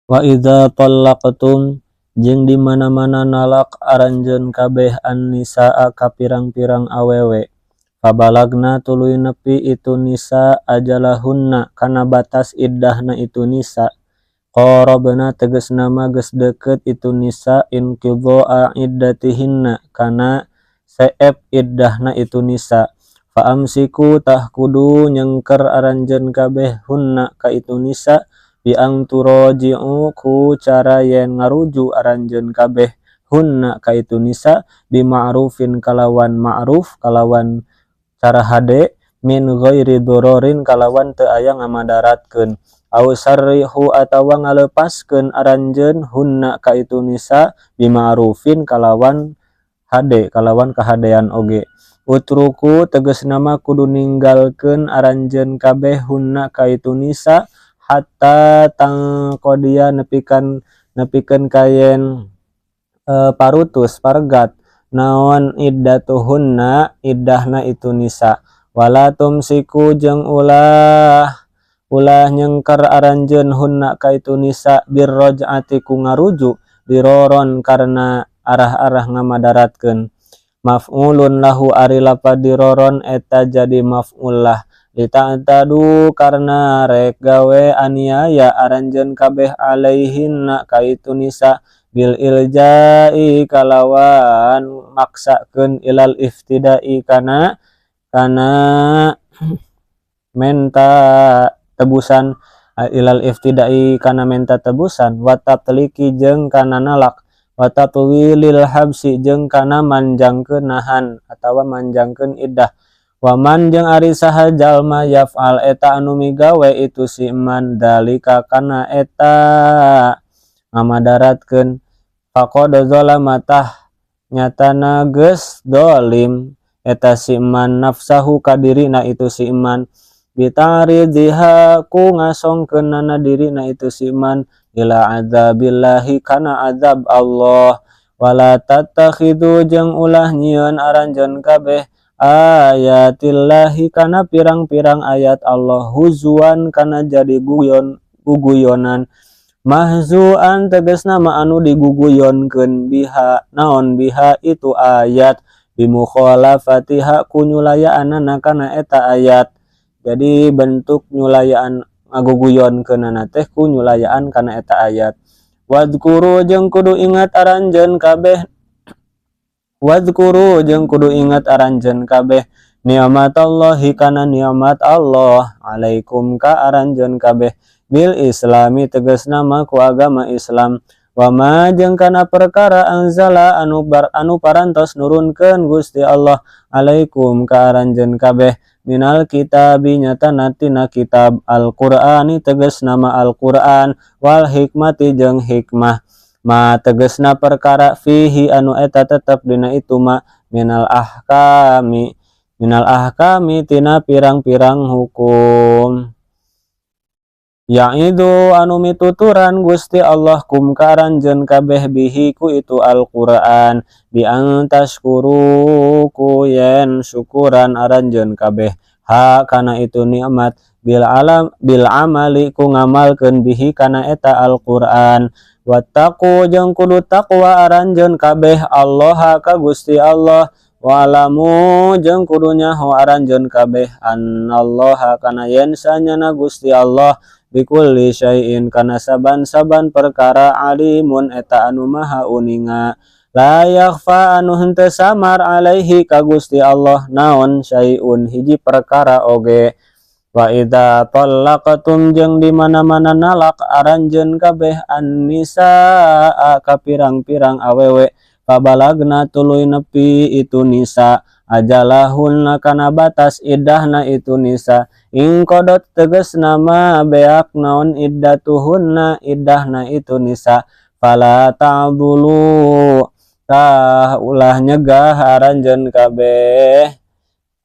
Wa idza talaqtum jeung di mana-mana nalak aranjeun kabeh an-nisaa ka pirang-pirang awewe, fabalagna tuluy nepi itu nisa ajalahunna kana batas iddahna itu nisa, qarabna tegasna mah geus deukeut itu nisa inqidha'a iddatihinna kana seep iddahna itu nisa, fa amsiku tah kudu nyengker aranjeun kabeh hunna ka itu nisa bi ang turaji'u ku cara yen ngaruju aranjeun kabeh hunna ka itu nisa bi ma'rufin kalawan ma'ruf kalawan cara hade min ghairi dororin kalawan teu aya ngamadaratkeun, au sarrihu atawa ngalepaskeun aranjeun hunna ka itu nisa bi ma'rufin kalawan hade kalawan kahadean oge. Utruku tegasna mah kudu ninggalkeun aranjeun kabeh hunna ka itu nisa hatta tangqodiya nepikeun kayen parutus paregat naon iddatuhunna iddahna itu nisa, wala tumsiku jeung ulah nyengker aranjeun hunna ka itu nisa birraj'ati ku ngaruju diroron karena arah-arah ngamadaratkeun. Maf'ulun lahu ari lapad diroron eta jadi maf'ul lah lita'tadu karena rek gawe aniaya aranjeun kabeh alaihinna ka itu nisa bil iljai kalawan maksakeun ilal iftidai kana menta tebusan, ilal iftidai kana menta tebusan, wa tatliki jeung kana nalak, wa tatwilil habsi jeung kana manjangkeun nahan atawa manjangkeun iddah. Waman jeung ari saha jalma yaf'al eta anu migawe itu si man dalika kana eta ngamadaratkeun faqad zalama tah nyatana geus dolim eta si man nafsahu ka dirina itu si man bita'ridiha ku ngasongkeunana dirina itu si man ila adzabillahi kana azab Allah. Wala tatakhidu jeung ulah nyieun aranjeun kabeh ayatillahi kana pirang-pirang ayat Allah huzuan kana jadi guguyonan mahzuan tegasna mah anu diguguyonkeun biha naon biha itu ayat bimukhalafatiha ku nyulayaanana kana eta ayat. Jadi bentuk nyulayaan ngaguguyonkeunana teh ku nyulayaan kana eta ayat. Wadhkuru jeung kudu ingat aranjeun kabeh, wadhkuru jeung kudu ingat aranjeun kabeh ni'matallahi kana ni'mat Allah alaikum ka aranjeun kabeh bil islami tegasna mah ku agama Islam, wama jeung kana perkara anzala anu parantos nurunkeun Gusti Allah alaikum ka aranjeun kabeh minal kitabi nyatana tina kitab Al-Qur'ani tegasna mah Al-Qur'an wal hikmati jeung hikmah ma tegasna perkara fihi anu eta tetep dina itu ma minal ahkami tina pirang-pirang hukum. Ya'idu anu mituturan Gusti Allah kum ka aranjeun kabeh bihi ku itu Al-Qur'an bi antashkuru ku yen syukuran aranjeun kabeh ha kana itu nikmat bil amali ku ngamalkeun bihi kana eta Al-Qur'an. Wattaqu jeung kudu taqwa aranjeun kabeh Allah ka Gusti Allah, wa'lamu jeung kudu nyaho aranjeun kabeh annallaha kana yen sanyana Gusti Allah bikulli syai'in kana saban-saban perkara alimun eta anu maha uninga. La yakhfa anu henteu samar alaihi ka Gusti Allah naon syai'un hiji perkara oge. Wa idza talaqtum jeung di mana-mana nalak aranjeun kabeh an-nisaa ka pirang-pirang awewe fabalagna tuluy nepi itu nisa ajalahunna kana batas iddahna itu nisa ingqadat tegasna mah beak naon iddatuhunna iddahna itu nisa fala ta'dulu tah ulah nyegah aranjeun kabeh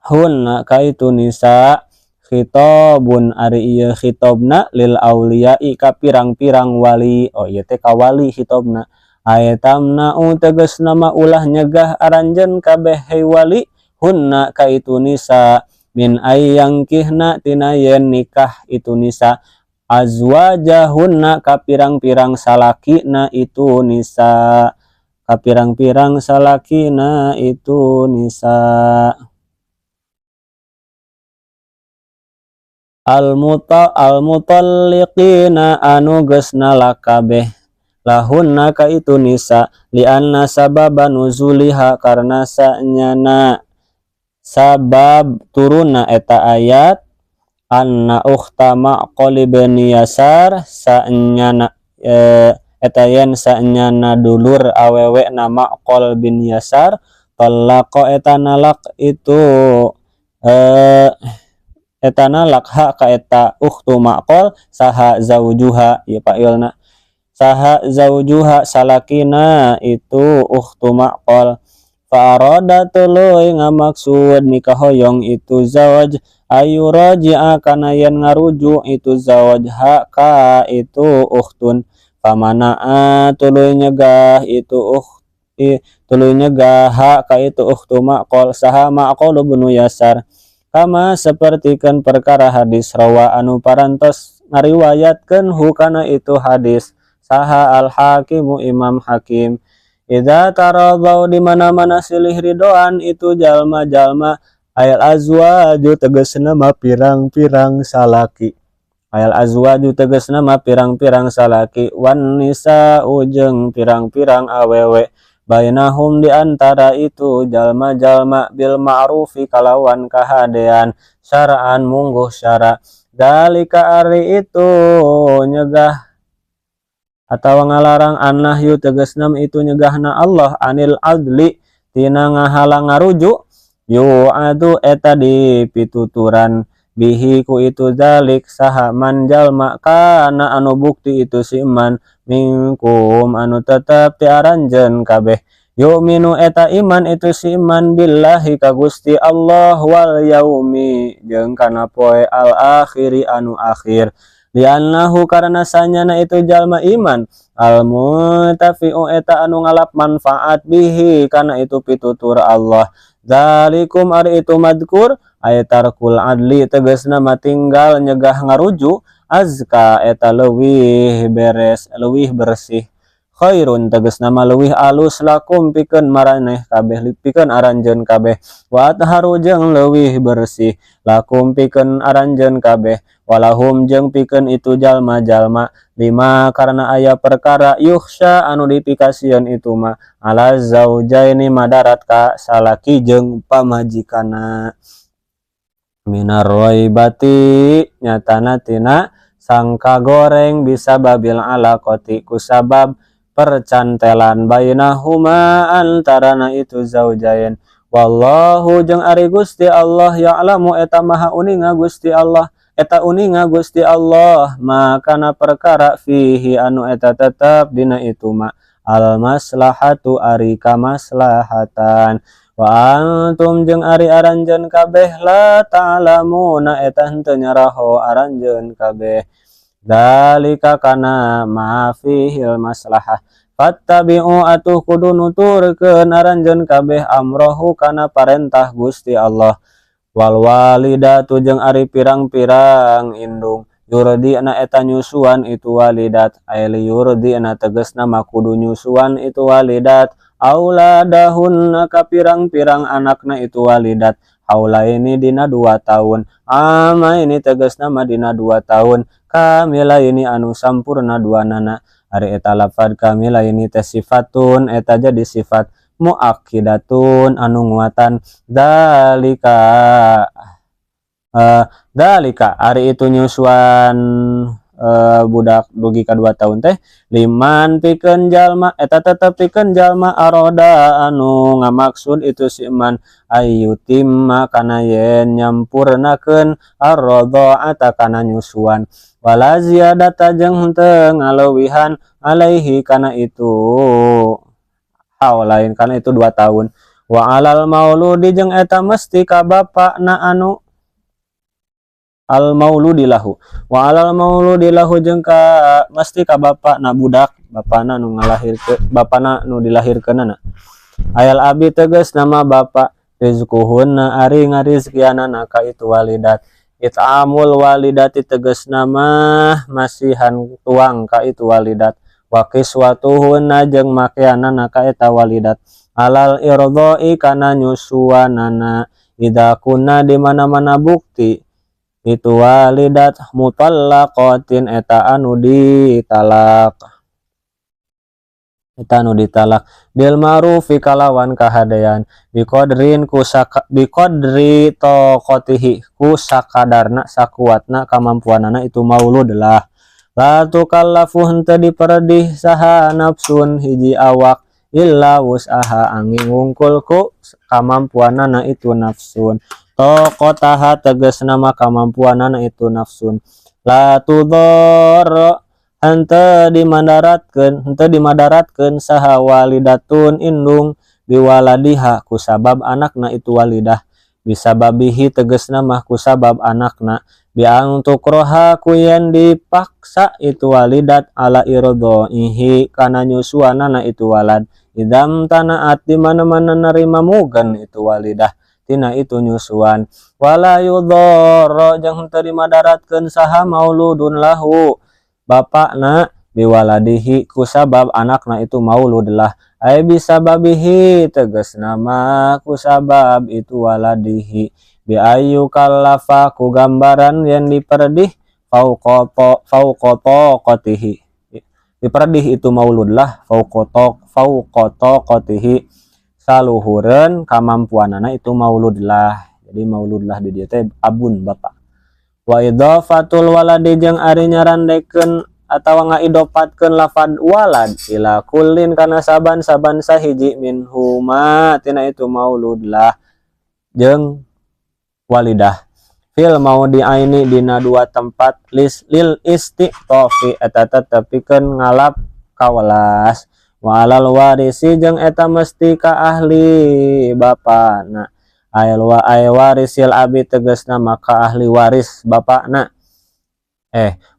hunna ka itu nisa. Khitabun ari ieu khitabna lil auliyai ka pirang-pirang wali. Oh ieu teh ka wali khitabna. Ayatamna'u tegasna mah ulah nyegah aranjeun kabeh hey wali hunna ka itu nisa min ayyangkihna tina yen nikah itu nisa Azwajahunna ka pirang-pirang salakina itu nisa, ka pirang-pirang salakina itu nisa. Al-mutalliqina anu geus nalak kabeh lahunna ka itu nisa lianna sababa nuzuliha karena sanyana sabab turunna eta ayat anna ukhta Ma'qal bin Yasar sanyana eta yen sanyana dulur awewe na Ma'qal bin Yasar talaqa eta nalak itu eta nalak ha ka eta ukhtu Ma'qal saha zaujuha ieu fa'ilna saha zaujuha salakina itu ukhtu Ma'qal fa arada tuluy ngamaksud mikahoyong itu zawaj ayu raji'a kana yen ngarujuk itu zawaj ha ka itu ukhtun famana'a tuluy nyegah itu tuluy nyegah ha ka itu ukhtu Ma'qal saha Ma'qal bin Yasar kama sapertikeun perkara hadis rawa anu parantos ngariwayatkeun hu kana itu hadis saha al-hakimu Imam Hakim. Idza taradau di mana-mana silih ridoan itu jalma-jalma ayal azwaju tegasna mah pirang-pirang salaki, ayal azwaju tegasna mah pirang-pirang salaki wan nisa'u jeung pirang-pirang awewe bainahum di antara itu jalma-jalma bil ma'rufi kalawan kahadean syara'an mungguh syara dalika ari itu nyegah atawa ngalarang annahyu tegasna itu nyegahna Allah anil adli tina ngahalang ngarujuk yu'adu eta dipituturan bihi ku itu zalik saha man jalma kana anu bukti itu si iman minkum anu tetep ti aranjeun kabeh yu'minu eta iman itu si iman billahi ka Gusti Allah wal yaumi jeung kana poe al akhiri anu akhir li'annahu karena sanyana itu jalma iman al muntafi'u eta anu ngalap manfaat bihi kana itu pitutur Allah zalikum ari itu madkur ay tarkul adli tegasna mah tinggal nyegah ngarujuk azka eta leuwih beres leuwih bersih khairun tegasna mah leuwih alus lakum pikeun maraneh kabeh pikeun aranjeun kabeh wa atharu jeung leuwih bersih lakum pikeun aranjeun kabeh walahum jeung pikeun itu jalma-jalma lima karena aya perkara yukhsha anu dipikasieun itu mah ala zaujaini madarat ka salaki jeung pamajikana minar raibati nyatana tina sangka goreng bisa babil alaqati kusabab percantelan bainahuma antarana itu zaujain wallahu jeung ari Gusti Allah ya'lamu eta maha uninga Gusti Allah eta uninga Gusti Allah makana perkara fihi anu eta tetep dina itu ma al maslahatu ari kamaslahatan wa antum jeung ari aranjeun kabeh la ta'lamuna eta henteu nyaraho aranjeun kabeh dalika kana ma fihil maslahah fattabi'u atuh kudu nuturkeun aranjeun kabeh amrohu kana parentah Gusti Allah wal walidatu jeung ari pirang-pirang indung yurdina eta nyusuan itu walidat ay yurdina tegasna mah kudu nyusuan itu walidat auladahunna ka pirang-pirang anakna itu walidat haulaini dina 2 tahun ama ini tegasna mah dina 2 tahun kamila ini anu sampurna dua nana ari eta lafad kamila ini teh sifatun eta jadi sifat muakkidatun anu nguatan dalika dalika ari itu nyusuan budak dugi ka 2 tahun teh liman pikeun jalma eta tetep pikeun jalma aroda anu ngamaksud itu si iman ayyutimma kana yen nyampurnakeun arradha'ata kana nyusuan wala ziyadata jeung henteu ngaleuwihan alaihi kana itu haulain kana itu 2 tahun wa alal mauludi jeung eta mesti ka bapakna anu al mauludi lahu wa alal mauludi lahu jeung ka mesti ka bapakna budak bapakna nu ngalahirkeun bapakna nu dilahirkeunana ayal abi tegas nama bapak rizquhunna ari ngarizkianana ka itu walidat It'amul walidati tegasna mah masihan tuang ka itu walidat wa kiswatuhunna jeung makeanana ka eta walidat alal irdha'i kana nyusuanana idza kunna di mana-mana bukti itu walidat mutallaqatin eta anu ditalak eta anu ditalak bil ma'rufi kalawan kahadean biqadrin kusaka biqadri taqatihi ku sakadarna sakuatna kamampuanana itu maulud lah. La tukallafu henteu diperdih saha nafsun hiji awak illa wus'aha angin wungkul ku kamampuanana itu nafsun taqataha tegasna mah kamampuanana itu nafsun. La tudharra henteu dimadaratkeun saha walidatun indung biwaladiha kusabab anakna itu walidah bisababihi tegasna mah kusabab anakna biang tukroha ku yen dipaksa itu walidat ala irdaihi kana nyusuanana itu walad idam tanaat di mana-mana nerima mugen itu walidah tina itu nyusuan. Wala yudharra jeung henteu dimadaratkeun saha mauludun lahu bapakna biwaladihi kusabab anakna itu maulud lah ay bisababihi tegasna mah kusabab itu waladihi bi ayu kallafa ku gambaran yang diperdih fauqa taqatihi diperdih itu maulud lah fauqa taqatihi saluhureun kamampuanana itu maulud lah. Jadi maulud lah di dieu teh abun bapak. Wa idhafatul waladi jeung ari nyarandekeun atawa ngaidopatkeun lafad walad ila kullin kana saban-saban sahiji minhuma tina itu maulud lah jeung walidah fil maudi'aini dina dua tempat lil istiqtofi eta tetepikeun ngalap kawelas wa alal warisi jeung eta mesti ka ahli bapana ayl wa ay warisil abi tegasna maka ahli waris bapakna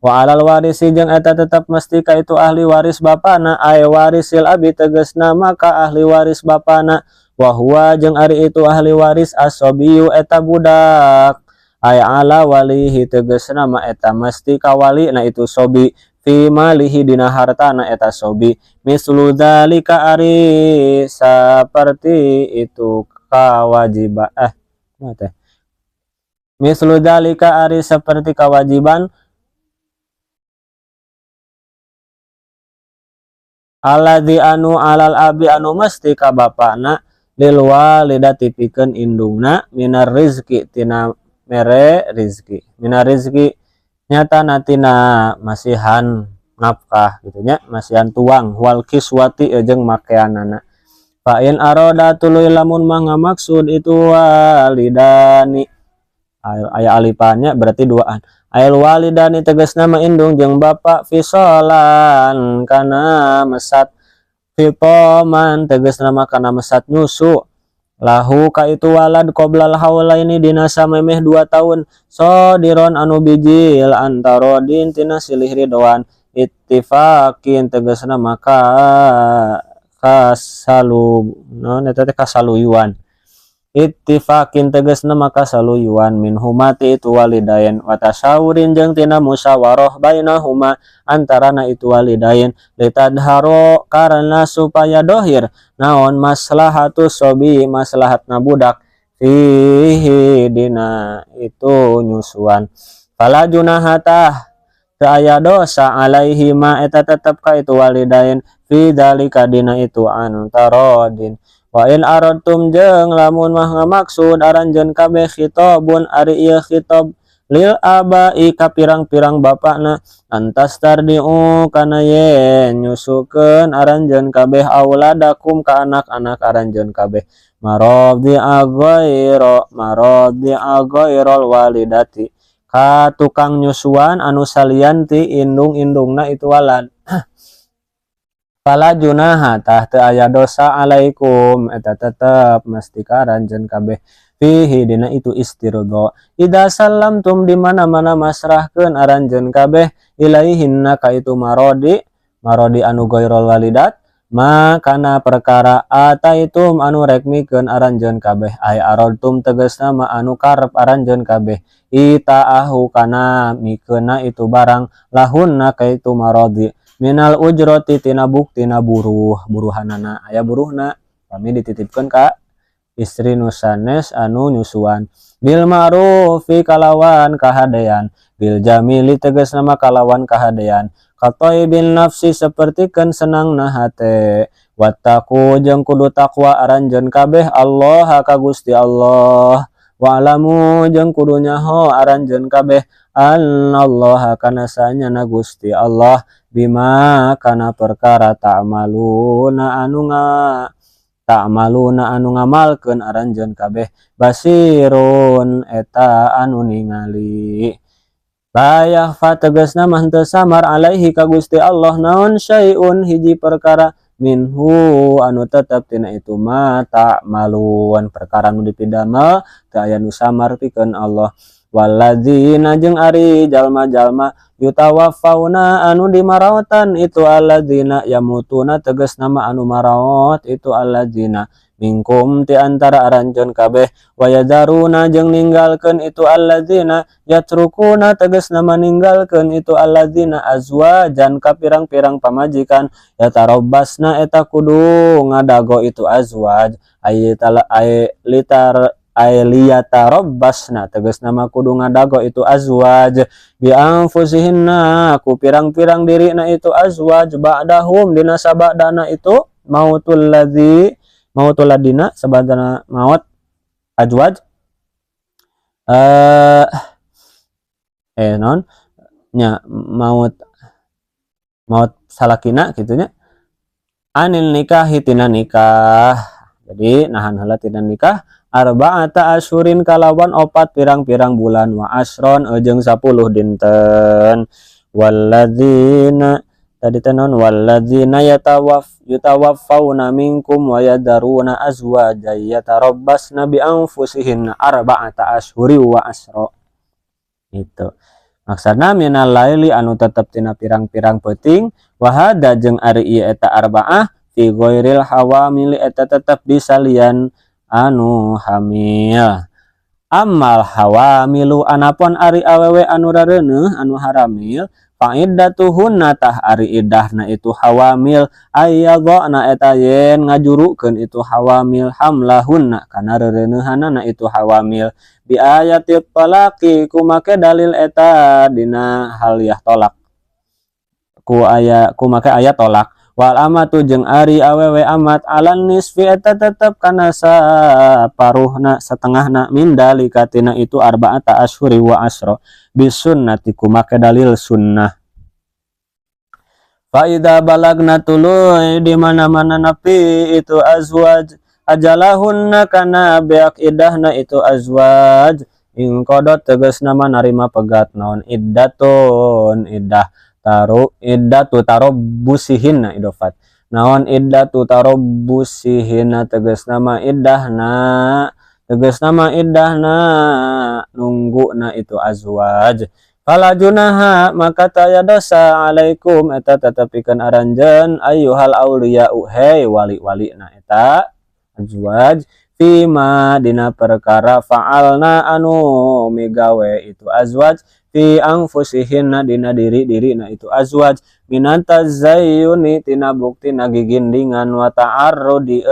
wa alal warisi jeung eta tetep mesti ka itu ahli waris bapana ay warisil abi tegasna maka ahli waris bapana wa huwa jeung ari itu ahli waris asobiyu eta budak ay ala walihi tegasna ma eta mesti ka wali na itu sobi fi malihi dina hartana eta sobi mislu dzalika ari saperti itu kewajiban teh mislu dzalika ari seperti kewajiban alladzi anu alal abi anu mesti ka bapana lil walidati pikeun indungna minar rizki tina mere rizki minar rizki nyatana tina masihan nafkah gitu nya masihan tuang wal kiswati jeung makeanana. Fa in arada tuluy lamun mah ngamaksud itu walidani aya alipannya berarti duaan ayal walidani tegasna mah indung jeung bapa fisolan kana mesat fitoman tegasna mah kana mesat nyusu lahu ka itu walad qoblal haulaini dina samemeh 2 tahun sodiron anu bijil antarodin tina silih ridoan ittifaqin tegasna maka kasalu non eta teh kasaluyuan ittifaqin tegasna maka saluyuan min humati itu walidain wa tasawurin jeung tina musyawarah bainahuma antarana itu walidain litadharo karena supaya dohir naon maslahatu sobi maslahatna budak fihi dina itu nyusuan. Fala junahatah teu aya dosa alaihi ma eta tetep ka itu walidain fi dzalika dina itu antarodin. Wa in aradtum jeung lamun mah ngamaksud aranjeun kabeh khitabun ari ieu khitab lil abai ka pirang-pirang bapakna antas tardiu kana yen nyusukeun aranjeun kabeh auladakum ka anak-anak aranjeun kabeh maradhi aghaira maradhi aghairul walidati ka tukang nyusuan anu salian ti indung-indungna itu walad. Fala junaha tah teu aya dosa alaikum eta tetep mesti ka aranjeun kabeh fihi dina itu istirdo idza sallamtum di mana-mana masrahkeun aranjeun kabeh ilaihinna ka itu marodi anu ghairul walidat Ma kana perkara ataitum anu rek mikeun aranjeun kabeh, ay aradtum tegasna ma anu karep aranjeun kabeh, itaahu kana mikeunna itu barang, lahunna ka itu maradi, minal ujrati tina buktina buruh buruhanana. Aya buruhna pami dititipkeun ka istri nu sanes anu nyusuan, bil ma'rufi kalawan kahadean, bil jamili tegasna mah kalawan kahadean, katoibin nafsi sapertikeun senangna hate. Wattaqu jeung kudu takwa aranjeun kabeh, Allah ka Gusti Allah. Wa'lamu jeung kudu nyaho aranjeun kabeh, annallaha kana sanyana Gusti Allah, bima kana perkara ta'maluna anu nga ta'maluna anu ngamalkeun aranjeun kabeh, basirun eta anu ningali. La yakhfa tegasna mah henteu samar, alaihi ka Gusti Allah, naon syai'un hiji perkara, minhu anu tetep tina itu ma ta'malun, perkara nu dipidamel teu aya nu samar pikeun Allah. Walladzina jeung ari jalma-jalma, yutawaffauna anu dimaraotan itu alladzina, yamutuna tegasna mah anu maraot itu alladzina, minkum ti antara aranjeun kabeh, wayadzaruna jeung ninggalkeun itu alladzina, yatrukuna tegasna mah ninggalkeun itu alladzina, azwajan ka pirang-pirang pamajikan, yatarabbasna eta kudu ngadago itu azwaj, ay tala ay litar ay liyatarabbasna tegasna mah kudu ngadago itu azwaj, bi anfusihinna ku pirang-pirang dirina itu azwaj, ba'dahum dina sabadana itu mautul ladzi mautul ladina sabadana maut azwaj, non nya maut maut salakina kitu nya, anil nikahi tina nikah. Jadi nahan heula tina nikah, arba'ata asyurin kalawan opat pirang-pirang bulan, wa asron jeung 10 dinten. Walladzina tadi teh naon, walladzina yutawaffauna minkum wa yadaruna azwajan yatarabbasna bi anfusihinna arba'ata asyhuri wa asra. Itu maksudna minal laili anu tetep tina pirang-pirang peuting. Wa hada jeung ari ieu eta arba'ah fi ghairil hawamili eta tetep di salian anu hamil. Ammal hawamilu anapun ari awewe anu rareuneuh anu haramil, fa'iddatuhunna tah ari iddahna itu hawamil, ayyadhna eta yen ngajurukeun itu hawamil, hamlahunna kana reureunehanana itu hawamil, bi ayati talaqi kumake dalil eta dina hal yah tolak ku aya kumake ayat tolak. Wal amatu jeung ari awewe amat, alan nisfi eta tetep kana saparuhna setengahna, min dalika tina itu arba'ata asyhuri wa asra, bisunnati kumake dalil sunnah. Fa idza balagna tuluy di mana-mana napi itu azwaj, ajalahunna kana beak idahna itu azwaj, in qadot tegasna mah narima pegat naon iddatun iddah taru iddatu tarabbusihinna idofat naon iddatu tarabbusihinna tegasna mah iddahna nungguna itu azwaj. Fala junaha maka taya dosa, alaikum eta tetepikeun aranjeun, ayyuhal auliya'u hei wali-wali na eta azwaj, fima dina perkara fa'alna anu migawe itu azwaj, fi anfusihinna dina diri-dirina itu azwaj, minan tazayyuni tina buktina gigindingan, wa ta'arrudi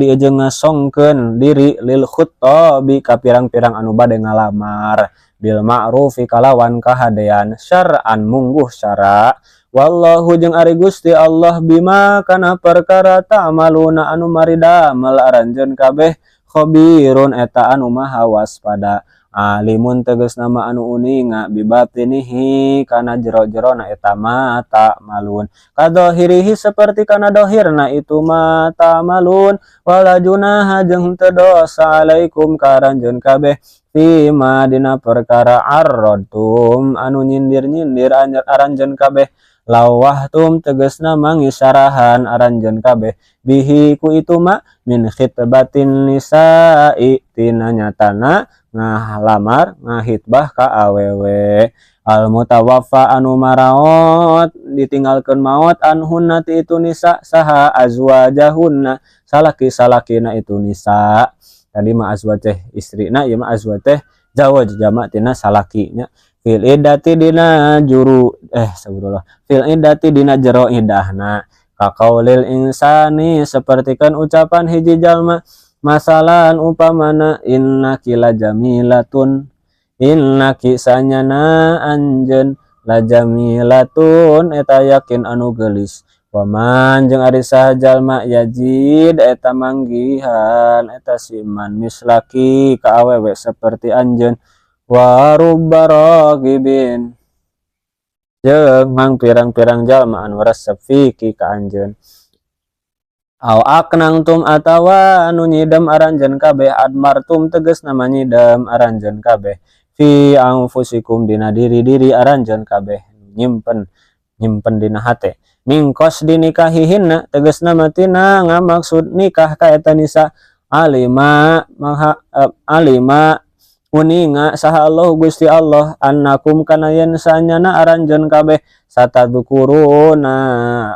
ejeng ngasongkeun diri, lil khuttabi ka pirang-pirang anu bade ngalamar, bil ma'rufi kalawan kahadean, syar'an mungguh syara. Wallahu jeung ari Gusti Allah, bima kana perkara ta'maluna anu maridamel aranjeun kabeh, khabirun eta anu maha waspada, alimun tegasna mah anu uninga, bibatinihi kana jero-jerona eta ma ta'malun, kadhahirihi seperti kana dohirna itu ma ta'malun. Wala junaha jeung teu dosa, alaikum ka aranjeun kabeh, fima dina perkara arradtum anu nyindir-nyindir aranjeun kabeh, lawahtum tegasna mangisarahan aranjeun kabeh, bihi ku itu ma min khitbatin nisa'i tina nyatana ngalamar ngahitbah ka awewe, al mutawaffa anu maraot. ditinggalkeun maot anhunna ti itu nisa saha azwajahunna salaki-salakina itu nisa. Tadi mah azwaj teh istrina, ieu mah azwaj teh zawaj jamak tina salaki nya. Fil iddati dina juru astagfirullah fil iddati dina jero iddahna kaqaulil insani sapertikeun ucapan hiji jalma masalan upamana innaki la jamilatun innaki sanyana anjeun la jamilatun eta yakin anu geulis waman jeung ari saha jalma yajid eta manggihan eta siman mislaki ka awewe seperti anjeun wa rubba ragibin jeung mang pirang-pirang jalma anu resep fiki ka anjeun aw aknangtum atawa anu nyidem aranjeun kabeh admartum tegasna nyidem aranjeun kabeh fi anfusikum dina diri-diri aranjeun kabeh nyimpen nyimpen dina hate min qasdi nikahihinna tegasna tina ngamaksud nikah ka eta nisa alima maha alima uninga saha Allah Gusti Allah annakum kana yen sanyana aranjeun kabeh satadzukuruna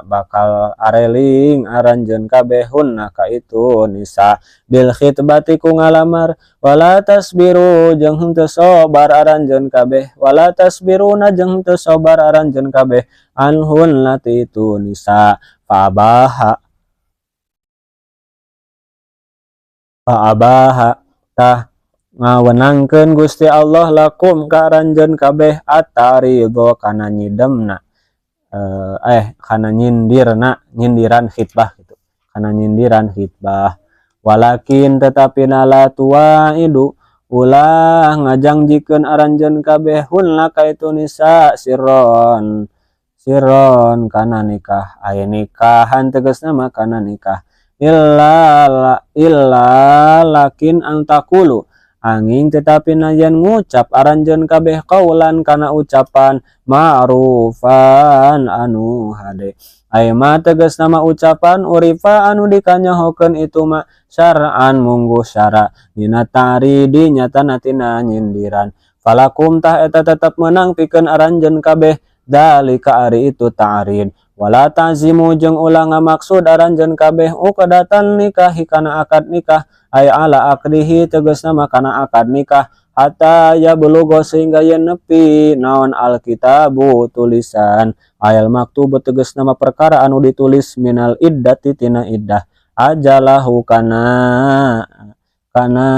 bakal areling aranjeun kabeh hunna ka itu nisa bil khitbati ku ngalamar wala tasbiru jeung henteu sabar aranjeun kabeh wala tasbiruna jeung henteu sabar aranjeun kabeh anhunna ti itu nisa fa abaha tah ngawenangkeun Gusti Allah lakum ka aranjeun kabeh ataridho kana nyidemna kana nyindirna nyindiran khitbah gitu kana nyindiran khitbah walakin tetapi nala tuaidu ulah ngajangjikeun aranjeun kabeh hunna ka itu nisa sirron sirron kana nikah aya nikahan tegasna mah kana nikah illa lakin antakulu angin tetapi najan ngucap aranjeun kabeh kaulan kana ucapan ma'rufan anu hade aya ma tegas nama ucapan urifa anu dikanyahokeun itu ma syar'an mungguh syara dina ta'ridi nyatana tina nyindiran falakum tah eta tetep meunang pikeun aranjeun kabeh dalika ari itu ta'rid wala ta'zimu jeung ulah ngamaksud aranjeun kabeh uqdatan nikahi kana akad nikah ay ala akdihi tegasna mah kana akad nikah hatta ya belugo sehingga yen nepi naon alkitabu tulisan ayal maktubu tegasna mah perkara anu ditulis minal iddati tina iddah ajalahu kana kana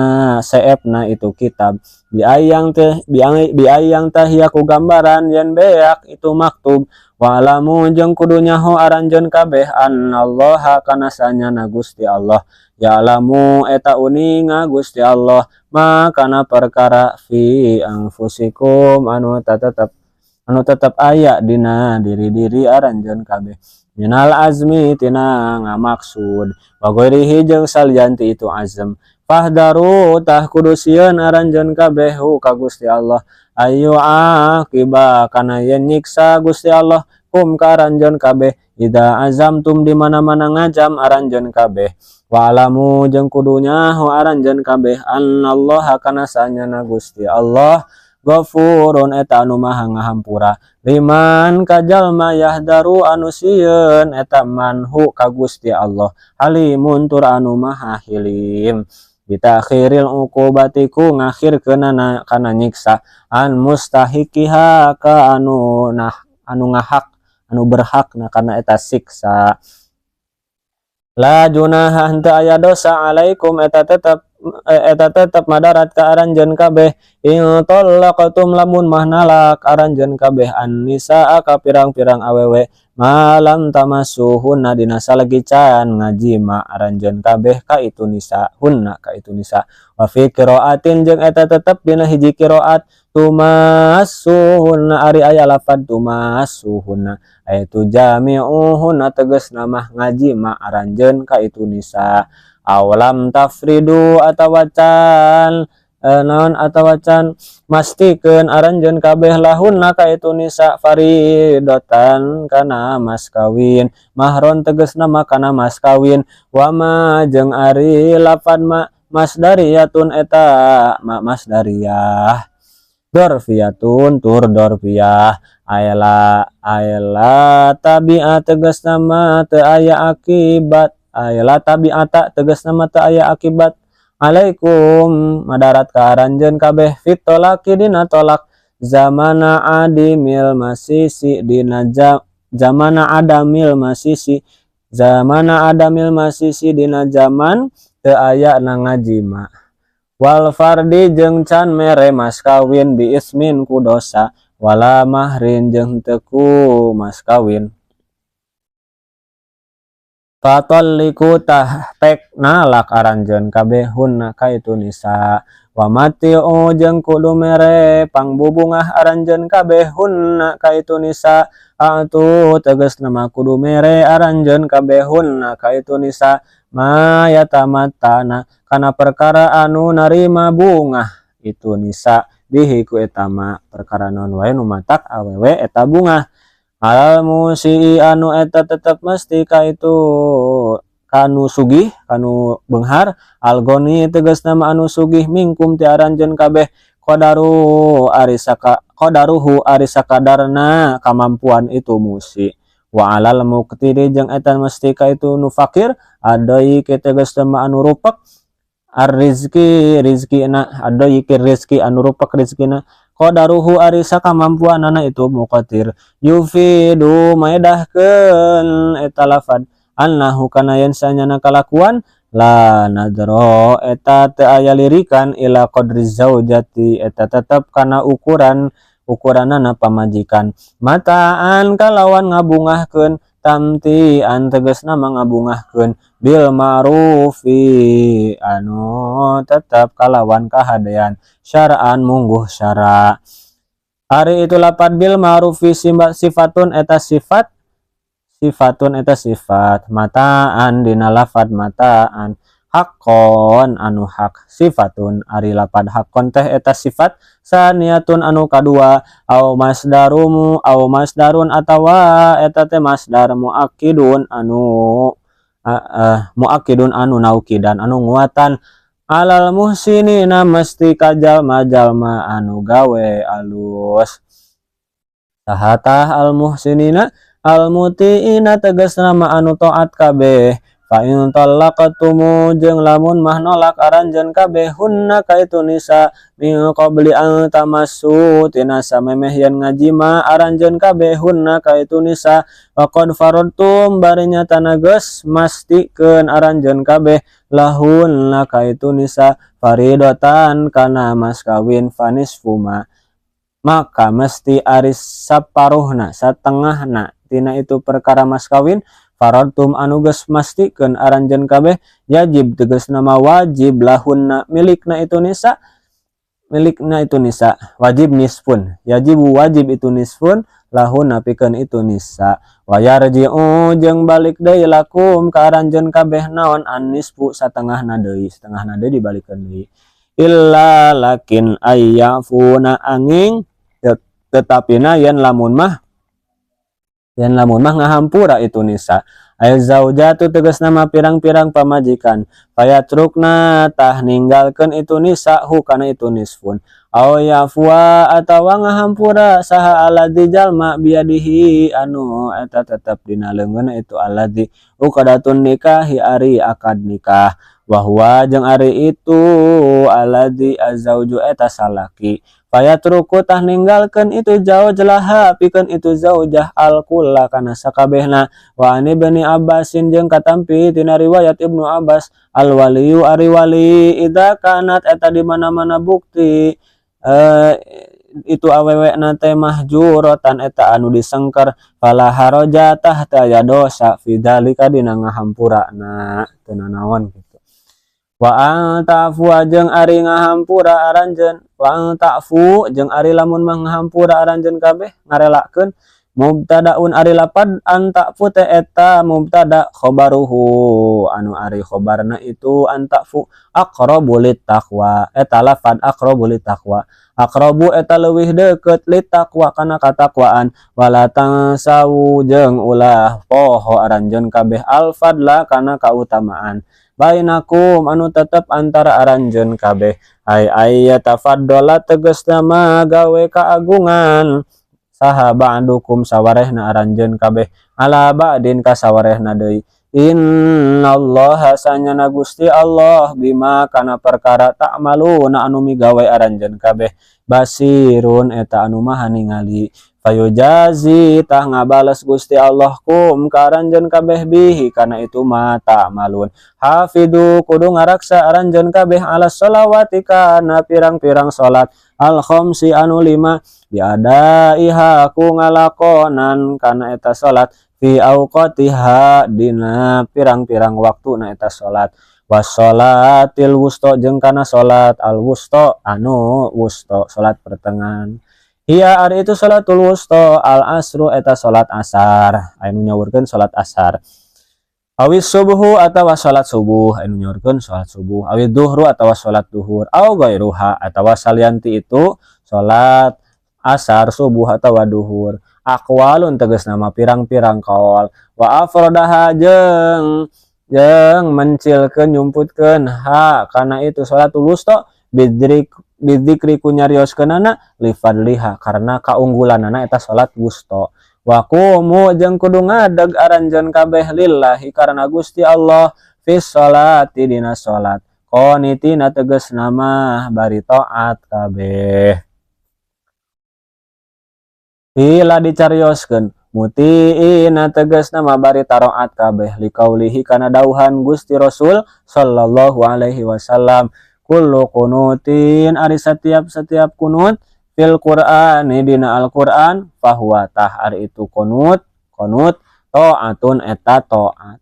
seepna itu kitab biayang teh biayang tahia ku gambaran yen beak itu maktub wa'lamu jeung kudu nyaho aranjeun kabeh annallaha kana sanyana Gusti Allah ya'lamu eta uninga Gusti Allah ma kana perkara fi anfusikum anu tetep aya dina diri-diri aranjeun kabeh minal azmi tina ngamaksud wa ghairihi jeung salianti itu azm fahdaru tah kudu sieun aranjeun kabeh ka Gusti Allah ayu aqiba kana yen nyiksa Gusti Allah kum ka aranjeun kabeh ida azamtum di mana-mana ngajam aranjeun kabeh wa alamu jeung kudu nyaho aranjeun kabeh annallaha kana sanyana Gusti Allah Ghafurun eta anu maha ngahampura liman kajalma yahdaru anu sieun eta manhu ka Gusti Allah halimun tur anu maha hilim bitakhiril uqubati ku ngakhirkeunana kana nyiksa an mustahiqiha ka anu nah anu ngahak anu berhak na kana eta siksa la junaha henteu aya dosa alaikum eta tetep madarat ka aranjeun kabeh in talaqtum lamun mah nalak aranjeun kabeh an-nisaa ka pirang-pirang awewe malam tamassuhunna dina salagi can ngajima aranjeun kabeh ka itu nisa hunna ka itu nisa wa fi qiraatin jeung eta tetep dina hiji qiraat tumassuhunna ari aya lafad tumassuhunna ayatu jami'uhunna tegasna mah ngajima aranjeun ka itu nisa awalam tafridu atawa can naon atawa can mastikeun aranjeun kabeh lahunna ka itu nisa faridotan kana mas kawin mahron tegasna mah kana mas kawin wama jeung ari lafad ma masdariyatun eta ma masdariyah dorfiyatun tur dorfiyah Ayla ayla tabi'a tegasna mah teu aya akibat, ayla tabi'ata tegasna mah teu aya akibat alaikum madarat ka aranjeun kabeh fit tolaki dina tolak zamana adimil masisi dina zamana adamil masisi zamana adamil masisi dina zaman teu aya na ngajima wal fardi jeung can mere mas kawin bi ismin ku dosa wala mahrin jeung teu ku mas kawin. Fatalliku tah pek nalak aranjeun kabeh hunna ka itu nisa wa matiu jeung kudu mere pangbubungah aranjeun kabeh hunna ka itu nisa atuh tegasna mah kudu mere aranjeun kabeh hunna ka itu nisa ma yatamattana kana perkara anu narima bungah itu nisa bihi ku eta ma perkara naon wae nu matak awewe eta bungah al musii anu eta tetep mesti ka itu kanu sugih kanu beunghar algoni tegasna mah anu sugih mingkum ti aranjeun kabeh qadaru ari saka qadaruhu ari sakadarna kamampuan itu musi wa alal muqtiri jeung eta mesti ka itu nu fakir adai tegasna mah anu rupak ar-rizki rizkina adai rizki anu rupak rizkina qadaruhu ari sakamampuanana itu muqatir yufidu maedahkeun eta lafad annahu kana yen sanyana kalakuan la nadro eta teu aya lirikan ila qadri zaujati eta tetep kana ukuran ukuranana pamajikan mataan kalawan ngabungahkeun tamtian tegasna mangabungahkeun bil ma'rufi anu tetep kalawan kahadean syara'an mungguh syara. Ari itu lapad bil ma'rufi sifatun eta sifat sifatun eta sifat mataan dina lafad mataan haqqon anu hak sifatun ari lapad haqqon teh eta sifat saniatun anu kadua au masdarumu au masdarun atawa eta teh masdar muakkidun anu muakkidun anu naukidan anu nguatan alal muhsinina mesti ka jalma-jalma anu gawe alus. Saha tah al muhsinina al mutiina tegasna mah anu taat kabeh fa in talaqtumu jeung lamun mah nolak aranjeun kabeh hunna ka itu nisa min qabli an tamassu tina samemeh yen ngajima aranjeun kabeh hunna ka itu nisa wa qad faradtum bari nyatana geus mastikeun aranjeun kabeh lahunna ka itu nisa faridotan kana mas kawin fanisfuma maka mesti ari saparuhna satengahna tina itu perkara mas kawin faradtum anu geus mastikeun aranjeun kabeh yajib tegasna mah wajib lahunna milikna itu nisa wajib nisfun yajibu wajib itu nisfun lahunna pikeun itu nisa wa yarji'u jeung balik deui lakum ka aranjeun kabeh naon an nisfu satengahna deui setengahna deui dibalikeun deui illa lakin ayyafuna angin tetapina yen lamun mah ngahampura itu nisa ay zaujatu tegasna mah pirang-pirang pamajikan fayatrukna tah ninggalkeun itu nisa hu kana itu nisfun aw yafwa atawa ngahampura saha alladzi jalma biadihi anu eta tetep dina leungeunna itu alladzi uqadatun nikahi ari akad nikah wa huwa jeung ari itu alladzi azauju eta salaki fayatruku tah ninggalkeun itu zaujlaha pikeun itu zaujah alkulla kana sakabehna wa ani bani Abbasin jeung katampi tina riwayat Ibnu Abbas al waliyu ari wali idza kanat eta di mana-mana bukti itu awewe na teh mahjuratan eta anu disengker fala haraja tah teu aya dosa fi dzalika dina ngahampurana teu nanaon kitu wa ta'fu jeung ari ngahampura aranjeun wa ta'fu jeung ari lamun mah ngahampura aranjeun kabeh ngarelakeun mubtadaun ari lapad an ta'fu teh eta mubtada khabaruhu anu ari khabarna itu an ta'fu aqrabu lit taqwa eta lafad aqrabu lit taqwa aqrabu eta leuwih deukeut lit taqwa kana katakwaan wala tansau jeung ulah poho aranjeun kabeh al fadla kana kautamaan bainakum anu tetep antara aranjeun kabeh ay ayatafaddala tegasna mah gawe kaagungan Saha ba'dukum sawarehna aranjeun kabeh ala ba'din ka sawarehna deui. Innallaha sanyana Gusti Allah bima kana perkara ta'maluna anu migawe aranjeun kabeh basirun eta anu maha ningali. Fayujazi tah ngabales Gusti Allah kum ka aranjeun kabeh bihi kana itu ma ta'malun. Hafidu kudu ngaraksa aranjeun kabeh ala sholawati kana pirang-pirang salat al khamsi anu lima biadaiha ku ngalakonan kana eta salat fi awqatiha dina pirang-pirang waktu na eta salat. Wassolatil wusto jeung kana salat al wusto anu wusto salat pertengahan. Hiya ari itu salatul wusto al asru eta salat asar anu nyaurkeun salat asar. Awis subuhu atawa salat subuh anu nyaurkeun salat subuh. Awid duhru atawa salat duhur. Au gairuha atawa salianti itu salat asar subuh atawa duhur. Aqwalun tegasna mah pirang-pirang kaol. Wa afrodaha jeung mencilkeun nyumputkeun ha kana itu salatul wusto bidzikri ku nyarioskeunana li fadliha karena kaunggulanana eta salat wusto. Wa qumu jeung kudu ngadeg aranjeun kabeh lillahi karena Gusti Allah fi sholati dina salat. Qanitina tegasna mah bari taat kabeh. Bila dicarioskeun mutiina tegasna mah bari taroat kabeh liqaulihi kana dauhan Gusti Rasul sallallahu alaihi wasallam. Kullu kunutin ari setiap-setiap kunut fil Qur'ani dina Al-Qur'an fahuwa tah ari itu kunut kunut taatun eta taat.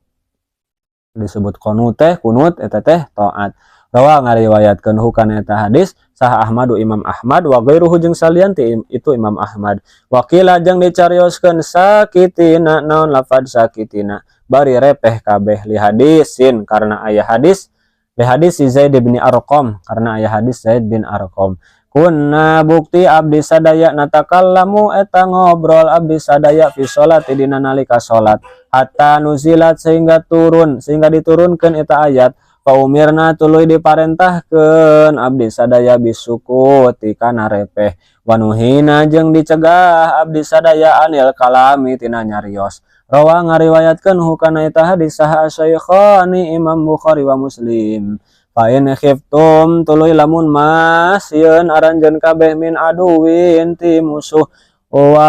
Disebut kunut teh kunut eta teh taat. Rawa ngariwayatkeun hukana eta hadis sah Ahmadu Imam Ahmad wa ghairuhu jeung salian ti itu Imam Ahmad. Wakila jeung dicarioskeun sakitina naon lafad sakitina bari repeh kabeh li hadisin karena aya hadis li hadis Zaid bin Arqam karena aya hadis Zaid bin Arqam. Kunna bukti abdi sadaya natakallamu eta ngobrol abdi sadaya fi sholati dina nalika salat hatta nuzilat sehingga turun sehingga diturunkeun eta ayat. Fa umirna tuluy diparentahkeun abdi sadaya bisukuti kana repeh wanuhina jeung dicegah abdi sadaya anil kalami tina nyarios. Rawa ngariwayatkeun hukana eta hadis saha Syaikhani Imam Bukhari wa Muslim. Fa in khiftum tuluy lamun masieun aranjeun kabeh min aduwin ti musuh wa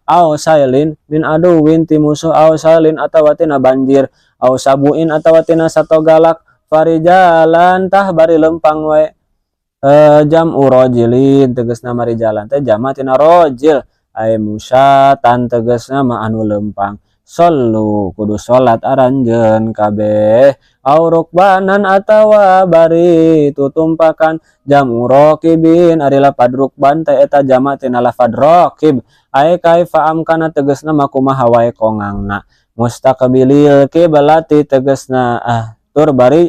au sailin min aduwin ti musuh au sailin atawa tina banjir au sabuin atawa tina sato galak farijalan tah bari lempang wae jam'u rajulin tegasna marijalan teh jama tina rajul ay musyatan tegasna mah anu lempang. Sallu kudu salat aranjeun kabeh au rukbanan atawa bari tutumpakan jam'u raqibin ari lapad rukban teh eta jama tina lafad raqib ay kaifa amkana tegasna mah kumaha wae kongangna mustaqbilil kiblati tegasna tur bari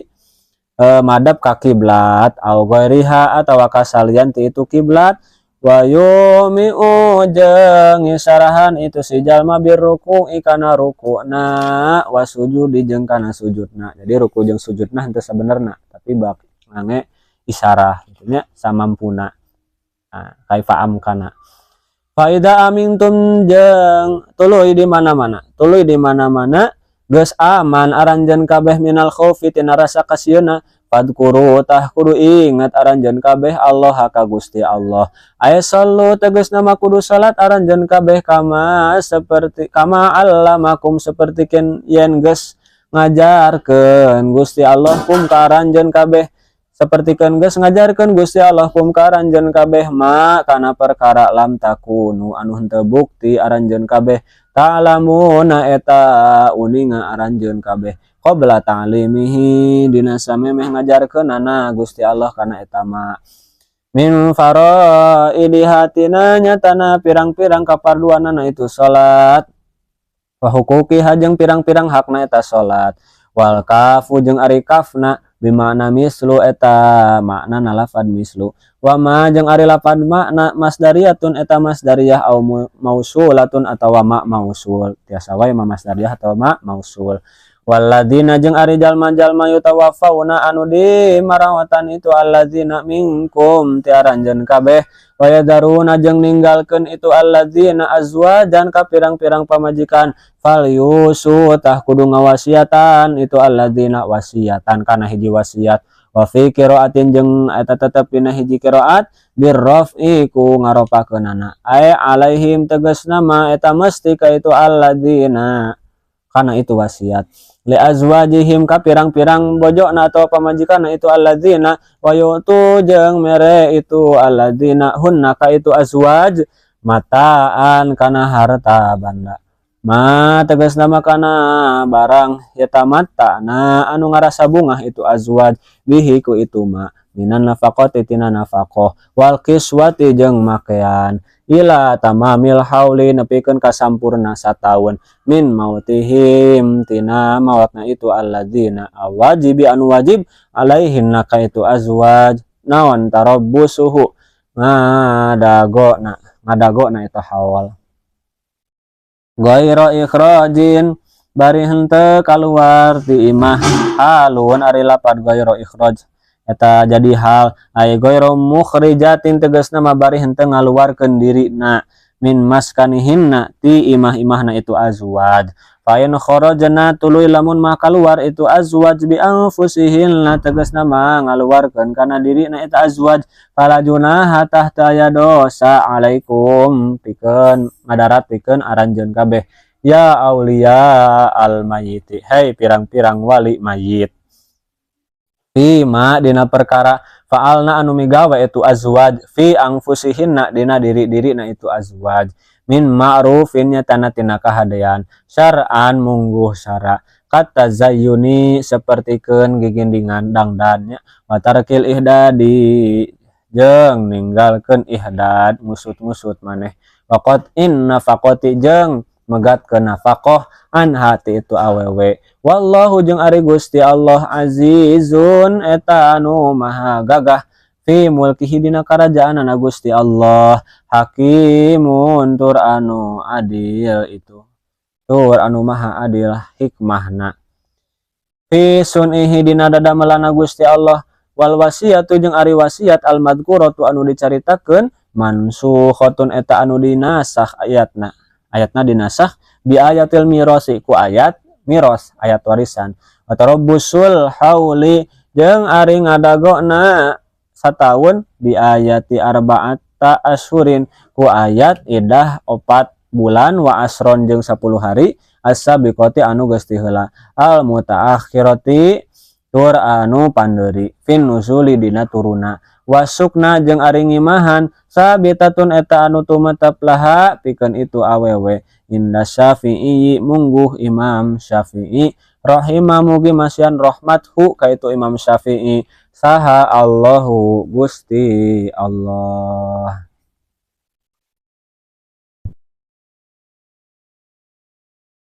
madhab ka kiblat au ghairiha atawa kasalian ti itu kiblat. Wa yumi'u jeung ngisarahan itu si jalma birruku'i kana rukuna wa sujudi jeung kana sujudna. Jadi ruku jeung sujudna henteu sabenerna tapi bak ngange isarah kitu nya samampuna. Nah, kaifa amkana. Fa idza amintum jeung tuluy di mana-mana, tuluy di mana-mana geus aman aranjeun kabeh minal khaufi tina rasa kasieuna fadkuru tah kudu ingat aranjeun kabeh Allah ka Gusti Allah. Ay sallu tegasna mah kudu salat aranjeun kabeh kama seperti kama allamakum seperti ken yen geus ngajarkeun Gusti Allah kum ka aranjeun kabeh seperti ken geus ngajarkeun Gusti Allah kum ka aranjeun kabeh ma kana perkara lam takunu anu henteu bukti aranjeun kabeh ta'lamuna eta uninga aranjeun kabeh qabla ta'limihi dina samemeh ngajarkeunana Gusti Allah kana eta ma min faraidi hatina nyatana pirang-pirang kaparduanana itu salat wa huquqiha jeung pirang-pirang hakna eta salat wal kafu jeung ari kafna bimana mislu eta makna lafad mislu wa ma jeung ari lafad makna masdariyatun eta masdariyah au mausulatun atawa ma mausul tiasa wae ma masdariyah atawa ma mausul. Walladzina jeung ari jalma-jalma yutawaffawna anu di marawatan itu alladzina minkum ti aranjeun kabeh wa yadharuna jeung ninggalkeun itu alladzina azwajan ka pirang-pirang pamajikan falyusu tah kudu ngawasiatan itu alladzina wasiatan kana hiji wasiat wa fi qiraatin jeung eta tetep dina hiji qiraat birraf'i ku ngaropakeunana ay alaihim tegasna mah eta mesti ka itu alladzina kana itu wasiat li azwajihim ka pirang-pirang bojona atau pamajikanna itu alladzina wa yu'tu jeung mere itu alladzina hunna ka itu azwaj mataan kana harta banda ma tegasna mah kana barang yatamatta'na anu ngarasa bungah itu azwaj bihi ku itu ma minan nafaqati tina nafaqah wal kiswati jeung makean ila tamamil hauli nepikeun ka sampurna sataun min mautihim tina mautna itu alladzina awajibi anu wajib alaihinna ka itu azwaj naon tarabbusuhu ngadagona ngadagona itu haul ghaira ikhrajin bari henteu kaluar ti imah halun ari lapad ghaira ikhraj eta jadi hal ay ghairu mukhrijatin tegasna mah bari henteu ngaluarkeun dirina min maskanihinna ti imah-imahna itu azwaj fa in kharajna tuluy lamun mah kaluar itu azwaj bi anfusihinna tegasna mah ngaluarkeun kana dirina eta azwaj fala junaha tah teu aya dosa alaikum pikeun ngadarat pikeun aranjeun kabeh ya auliya al mayyiti hei pirang-pirang wali mayit fima dina perkara fa'alna anu migawe itu azwaj fi anfusihinna dina diri-dirina itu azwaj min ma'rufin nyatana tina kahadean syar'an mungguh syara kata zayyuni sapertikeun gigindingan dangdan nya wa tarkil ihdadi jeung ninggalkeun ihdad ngusut-ngusut maneh wa qat'in nafaqati jeung megatkeun nafaqah anha ti itu awewe wallahu jeung ari Gusti Allah azizun eta anu maha gagah fi mulkihi dina karajaanana Gusti Allah hakimun tur anu adil itu tur anu maha adil hikmahna fi sunihi dina dadamelana Gusti Allah wal wasiatu jeung ari wasiat al madkuratu anu dicaritakeun mansukhatun eta anu dinasakh ayatna ayatna dinasakh bi ayatil mirasi ku ayat miras ayat warisan wa tarabbusul hauli jeung ari ngadagona sataun bi ayati arba'ata ashurin ku ayat idah 4 bulan wa asron jeung 10 hari as-sabiqati anu geus ti heula al mutaakhirati tur anu pandeuri fin nuzuli dina turuna wasukna jeung ari ngimahan sabitatun eta anu tumetep laha pikeun itu awewe inda Syafi'i mungguh Imam Syafi'i rahimah mugi masihan rahmathu ka itu Imam Syafi'i saha Allahu Gusti Allah.